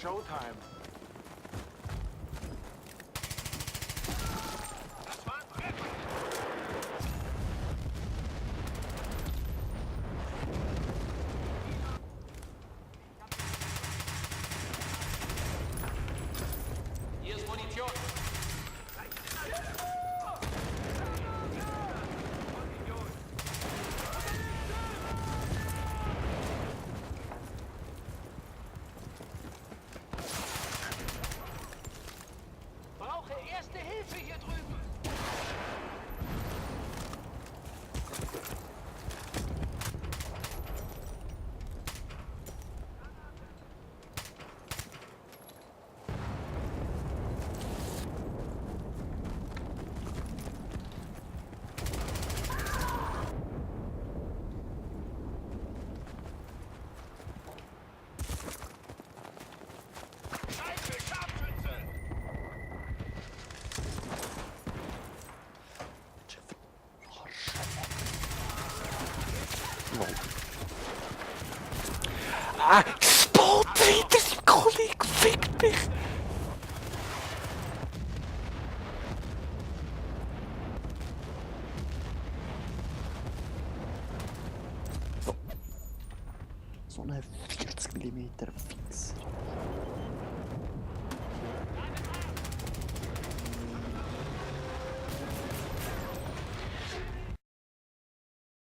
Showtime. Das war ein Treffer. Hier ist Munition. Brauche erste Hilfe hier drüben. Scheiße, Scharfschütze! Ah, Spot hinter seinem Kollegen, fick mich! So eine 40 mm Fix.